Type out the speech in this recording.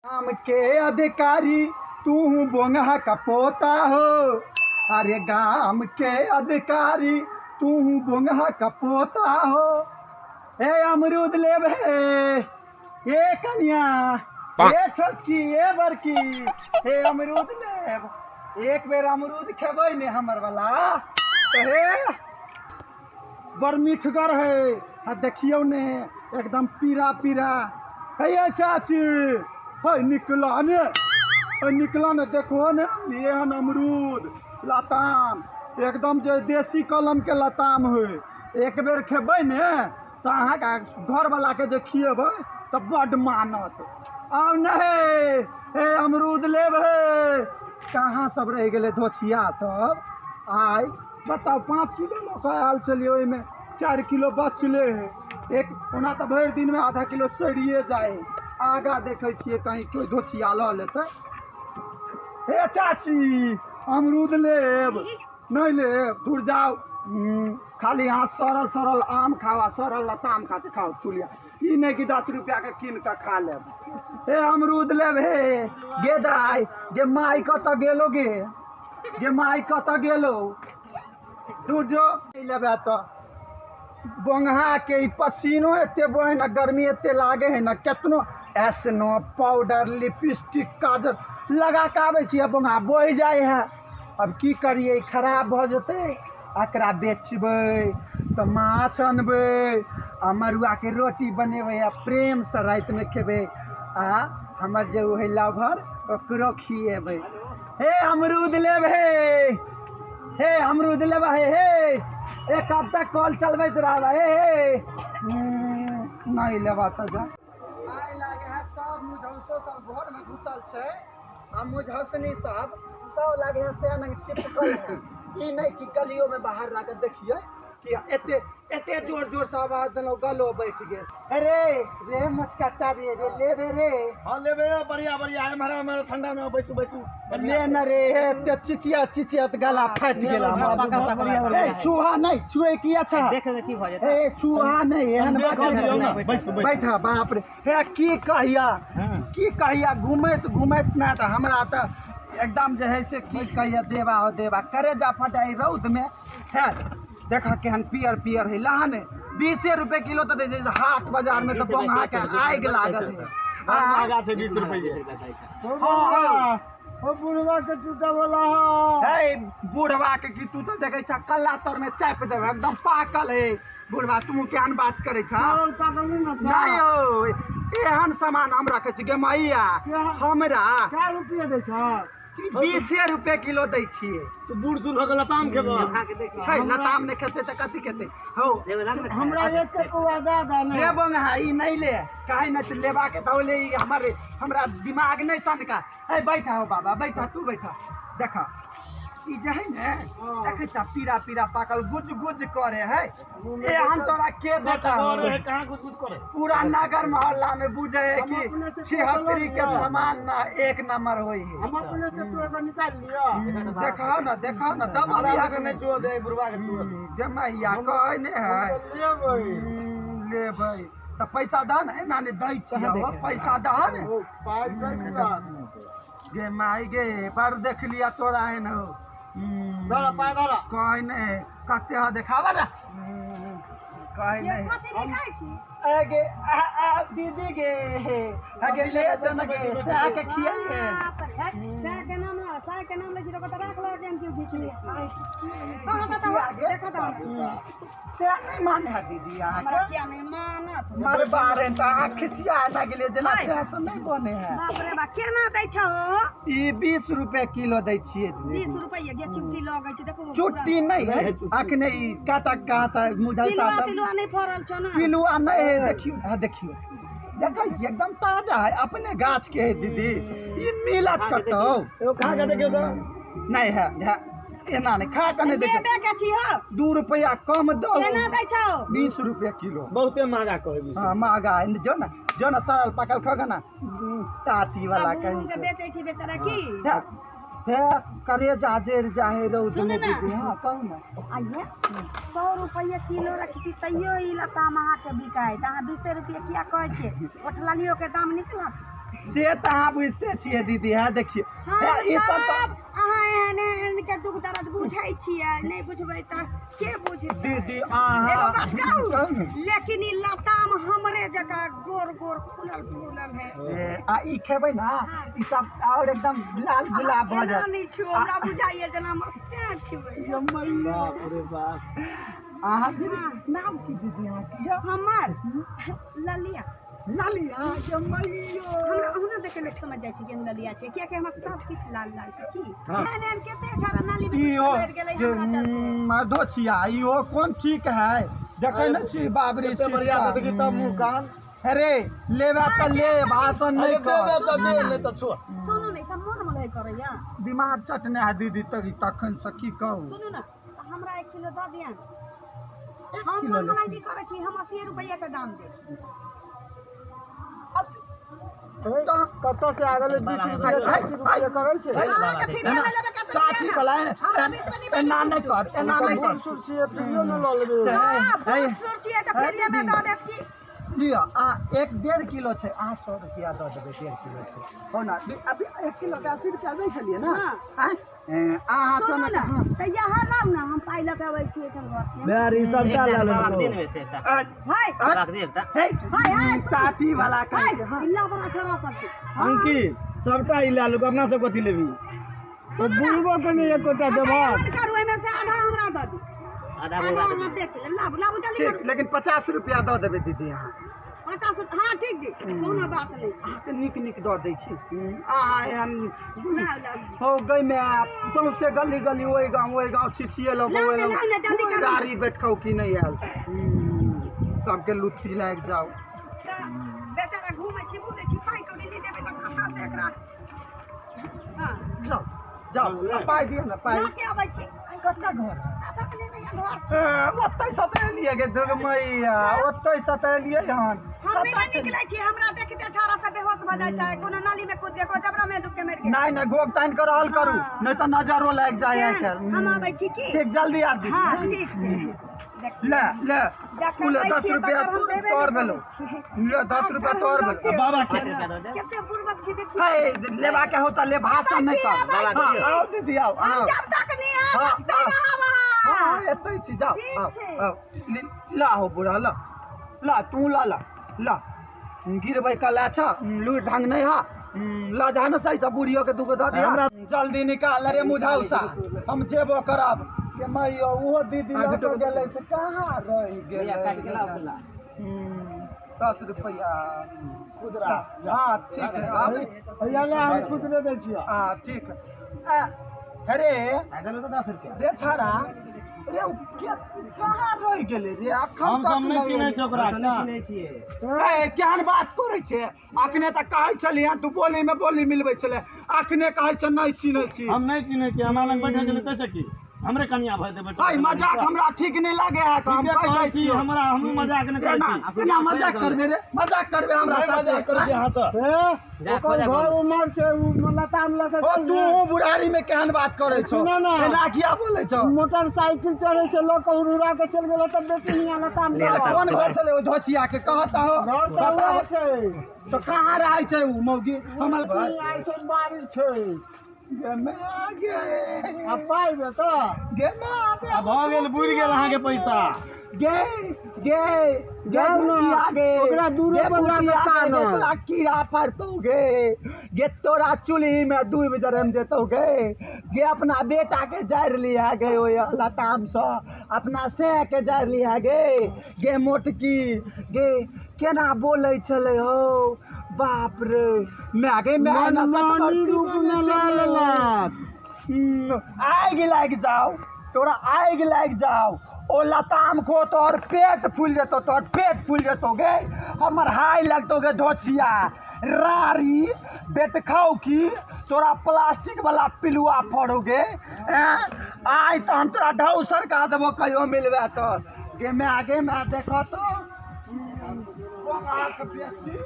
गाम के अधिकारी तू बोंगहा का पोता हो। अरे गाम के अधिकारी तू बोंगहा का पोता हो। ए अमरूद लेबे, ए कन्या, ए छोटकी, ए बड़की, हे अमरूद लेब। एक बेर अमरूद खेबै ने हमर वाला तो हे बड़ मीठगर है। आ देखियौ ने एकदम पीरा पीरा। हे चाची, हे निकला ने, हे निकला ने, देखो ने एहन अमरूद लताम एकदम जे देसी कलम के लताम है। एक बेर खेबै ने तो अहाँके घरवला के जे खिएबै तो बड्ड मानत। आउ ने हे अमरूद लेबै। कहाँ सब रहि गेलै धोछिया सब? आइ बताउ 5 किलो लऽ कऽ आयल छलियै, ओहिमे 4 किलो बचले है। एक ओना तऽ भरि दिनमे आधा किलो सड़िए जाइ है। आगा देखै छियै कहीं कोइ धोछिया लऽ लेतै। हे चाची अमरूद लेब? नहि लेब, दूर जाउ। खाली अहाँ सड़ल सड़ल आम खाओ आ सड़ल लताम खा खाओ तुलिया। ई नहि कि 10 रुपया के कीन कऽ खा लेब। हे अमरूद लेब। हे गे दाइ, गे माइ कतऽ गेलो गे? गे माइ कतऽ गेलो? दूर जो, नहि लेबै तऽ बोंगहा के ई पसीनो एते बहे ने, गर्मी एते लागे है ने, केतनो एसनो पाउडर लिपस्टिक काजर लगा के आबै छियै बोंगहा बहि जाइ है। अब की करियै, खराब भऽ जेतै। एकरा बेचबै तऽ माछ अनबै आ मड़ुआके रोटी बनेबै आ प्रेमसँ रातिमे खेबै आ हमर जे ओ है लवर ओकरो खिएबै। हे अमरूद लेब, हे हे अमरूद लेबै। हे हे एक हफ्ता कॉल चलबैत रहबै। हे हे नहि लेबा तऽ जा। आइ लागे है सब मुझौसो सब घरमे घुसल छै आ मुझौसनी सब सब लागे है से नहि चिपकल है। ई नहि कि गलियो में बाहर लाके देखिए कि एते एते जोर जोर से आवाज देलहुँ गलो बैठ गेल। अरे रे मछकट्टा रे, रे लेबे रे। हाँ लेबे, बढ़िया बढ़िया। हमारा हमारा ठंडा में बैसू बैसू। ले न रे, एते चिचिया चिचिया त गला फाटि गेल हमर। ए चूहा नहि, चूहे की अच्छा देख की भऽ जेतै। ए चूहा नहि, एहन बात नहि। बैसू बैठा। बाप रे, हे की कहिया की कहिया, घुमैत घुमैत ना तऽ हमरा तऽ एकदम जे है से की कहिया देवा हो देवा करेजा फटाई रौद में। है देख केहन पियर पियर है लहन। 20 रुपए किलो तऽ दै छै हाट बाजार में, तऽ बोंगहा के आगि लागल है। महगा छै 20 रुपये। हाँ ओ बुढ़वा के टूटा वाला है। बुढ़वा के की तू तऽ देखै छ कल्ला तर में चापि देबै, एकदम पाकल है बुढ़वा। तू केहन बात करै छ? नहीं हो, एहन सामान हम रखै छी गे मैया। हमरा कै रुपये दै छ? 20 रुपए किलो दै छियै। तू बूढ़ सूढ़ हो गेल लताम खेबऽ? है लताम नहि खेतै तऽ कथी खेतै? हौ हमरा एक पौआ दऽ दे ने। ले बोंगहा, ई नहि ले, काहे नहि लेबाके तऽ ले। ई हमर हमरा दिमाग नहि सनका है। बैठा हो बाबा, बैठा, तू बैठा। देख ई जे है ने, देखै छ पीरा पीरा पाकल गुज गुज करे है। एहन तोरा के देता? कहाँ गुज गुज करे? पूरा नगर मोहल्ला में बुझे है कि 76 के सामान ना एक नंबर होई है। हम अपने से तू एगो निकाल लियो। देखाओ ना, देखाओ ना, दम अभी के नहीं छुओ दे, बुढ़वा के छुओ दे। जमैया कहै ने है लेबै लेबै तऽ पैसा दह ने। एना नहि दै छियै, पैसा दह ने। पाइ दै छियै गे माय गे, बड़ देख लिया तोरा एहन हो। धरा पाइ धरा। कहै नहि कते ह, देखाबऽ ने। कहै नहि गे दीदी गे, अगे ले जो न गे, से आके खियाइए। के नाम साय के नाम लै छी तऽ राख लऽ के हम घीच लै छी। कहाँ कतऽ देखऽ तऽ हमरा से नहि माने है दीदी अहाँके। किया नहि मानत? मरबा रे तऽ अहाँ खिसिया लगलियै जेना से नहि बने है। बाप रे बाप, केना दै छहो? ई 20 रुपए किलो दै छियै। 20 रुपैआ गे? चुट्टी लगै छै देखो। चुट्टी नहि है अखने। ई कतऽ कहाँ से मुझलसा पिलुआ तिलुआ नहि फड़ल छौ ने? पिलुआ नहि है। देखियौ, हाँ देखियौ, देखै छियै एकदम ताजा है, अपने गाछ के है दीदी। ई मिलत कतौ? एगो खा के देखियौ तऽ। नहि है, एना नहि खा कऽ नहि देखियौ। लेबे के छी हौ। 2 रुपया कम दौ। केना दै छौ? 20 रुपया किलो। बहुते महगा कहै। हाँ महगा है। जो ना, जो ना, सड़ल पाकल खा ना टाटी वाला कहीं के बेचै छी बेचारा की। हे करेजा जरि जाहे रौद में दीदी। हाँ कहू ना। आइये 100 रुपैआ किलो रखै छी तैयो ई लताम अहाँके बिकायत। अहाँ 20 रुपैआ किया कहै छियै? ओठललियो के दाम निकलत? से तऽ अहाँ बुझिते छियै दीदी। है देखिए ई सब अहाँ एहन एहन के दुख दर्द बुझै छियै, नहि बुझबै तऽ के बुझतै दीदी? अहाँ एगो बात कहू, लेकिन ई लताम हमरे जकाँ गोर गोर फूलल फूलल है। आ ई खेबै ना ई सब और एकदम लाल गुलाब भऽ जायत। नहि छू, हमरा बुझाइए जेना हमर सैह छुबै। बाप रे बाप। अहाँ दीदी नाम की दीदी अहाँके? हमर ललिया। ललिया? मैयो हमरा अहुना देख के लोक समझ जाइ छै कि हम ललिया छियै, कियाकि हमर सब किछु लाल लाल छै। की एहन एहन कते छाड़ा नाली में मरि गेलै हमरा चलते। मधोछिया इहो कोन ठीक है? देखै ने छी बाबरी बढ़िया देखी तब मुँह कान। अरे लेबे तऽ ले, भाषण नहि कर। दे दे नहि तऽ छोड़। सुनू ने, सब मोन मलहै करैया, दिमाग चटने है दीदी तक तखन से की कहू। सुनू ने, हमरा 1 किलो दऽ दिअ। हम मोन मलहै नहि करै छी, हम 80 रुपैआ के दाम देब। कतऽ से आ गेलै 20 रुपैआ करै छै? साथी बला एना नहि कर, एना नहि कर। लिअ आ 1.5 किलो छै, अहाँ 100 रुपैआ दऽ देबै। 1.5 किलो छै हो ना? अभी 1 किलो के 80 रुपैआ दै छलियै ना? अहाँ सुनू ने, तऽ इएह लाउ ने, हम पाइ लऽ के अबै छी एहिठाम घर से। यार ई सब क्या लऽ लेलको? हाय हाय साथी वाला कहै छै। इल्ला बड़ा छोरा सब छै। अंकित सबटा ई लऽ लेलको, अपना सब कथी लेबी? तो बुलबो के नहि एकोटा देबह। करू, एहिमे से आधा हमरा दऽ दू। आधा हम बेच लेब। लाबू लाबू जल्दी करू। लेकिन 50 रुपैआ दऽ देबै दीदी अहाँ। 50? हाँ ठीक जी, कोनो बात नहि छै। अहाँके नीक नीक दऽ दै छी। अहाँ एहन हो गई में सौंसे गली गली ओहि गाँव छिछिएलहुँ बौएलहुँ, गाड़ी बैठकौ की नहि आयल, सबके लुत्ती लागि जाउ। बेचारा घूमै छी बुलै छी, पाइ कौड़ी नहि देबै तऽ कतऽ से एकरा। जाउ जाउ, पाइ दिअ ने पाइ। लऽ के अबै छी। कतऽ घर? ओतै सतेलियै गे दुर्गमैया, ओतै सतेलियै हन। हम नहि निकलै छी, हमरा देखिते छौड़ा सब बेहोश भऽ जाइ छै, कोनो नाली में कूद गेल, कोनो डबरा में डूब के मरि गेल। नहि नहि, गोग तानि के रहल करू, नहि तऽ नजरो लागि जाइ आइ काल्हि। हम आबै छी की? ठीक, जल्दी आबी। हाँ ठीक छै। ले ले 10 रुपैआ तोर भेलो, ले 10 रुपैआ तोर भेलो। बाबा के कते बुड़बक छी देखी। लेबा के हो तऽ ले, भाषण नहि कर। हाँ आओ दीदी आओ। हम जब तक नहि आब तब रहब अहाँ। हाँ एतै छी, जाओ आओ आओ। ला हो बुढ़ा, ला ला तू ला ला ला गिरबै के ला छ लूरि ढंग नहि हा। ला जा ने सही से बुढ़ियो के दूगो दऽ दिया। जल्दी निकाल रे मुझौसा, हम जेबो करब। के मैयो ओहो दीदी लऽ के गेलै से कहाँ रहि गेलै? 10 रुपैआ खुदरा। हाँ ठीक है, भैया ले हम खुदरे दै छियौ। हाँ ठीक है। अरे रे छाड़ा रे कहाँ रहि गेलै रे? अखन तक नहि चिन्है छै ओकरा। रे केहन बात करै छै? अखने तऽ कहै छलियै तू बोली में बोली मिलबै छलै, अखने कहै छै नहि चिन्है छी। हम नहि चिन्है छी, हमरा लग बैठल छलै तैसे की हमरे कनिया भऽ जेतै। भाई मजाक हमरा ठीक नहि लागे है, तऽ हम कहि दै छी। हमरा हमहूँ मजाक नहि करै छी। केना मजाक करबै रे? मजाक करबै हमरा साथे? मजाक करै छी अहाँ तऽ। ओकर घर उमर छै, उ लताम लऽ के। ओ तू बुढ़ारी में केहन बात करै छौ? एना किया बोलै छौ? मोटरसाइकिल चढ़ै छै लऽ के उड़ा के चलि गेलै तऽ बेटी हियाँ लताम। कोन घर छलै ओ धोछिया के? कहता हो घर तऽ उएह छै। तऽ कहाँ रहै छै उ मौगी? हमर आइ छै बाड़ी छै। गे माय गे, आ पाइ देतऽ गे माय। भऽ गेल, बुड़ि गेल अहाँके पैसा। गे गे गे गे ओकरा दूरे पर लऽ के कानल। तोरा कीड़ा पड़तौ गे, गे तोरा चूल्ही में डूबि जरम जेतौ गे। गे अपना बेटा के जारि लिहा गे ओहि लताम सँ, अपना सैह के जारि लिहा गे। गे मोटकी गे केना बोलै छलै हौ, बाप रे my गे my. मनमानी रूप में लऽ लेलक। आगि लागि जाओ तोरा, आगि लागि जाओ। ओ लताम खो तोहर पेट फूलि जेतौ, तोहर पेट फूलि जेतौ गे। हमर हाय लगतौ गे धोछिया रारी बेटखाउ की तोरा प्लास्टिक वाला पिलुआ फड़ो गे। आइ तऽ हम तोरा ढौ सरका देबो कहियो मिलबे तऽ। गे my गे my, देखो तो हमरा भागि गेल।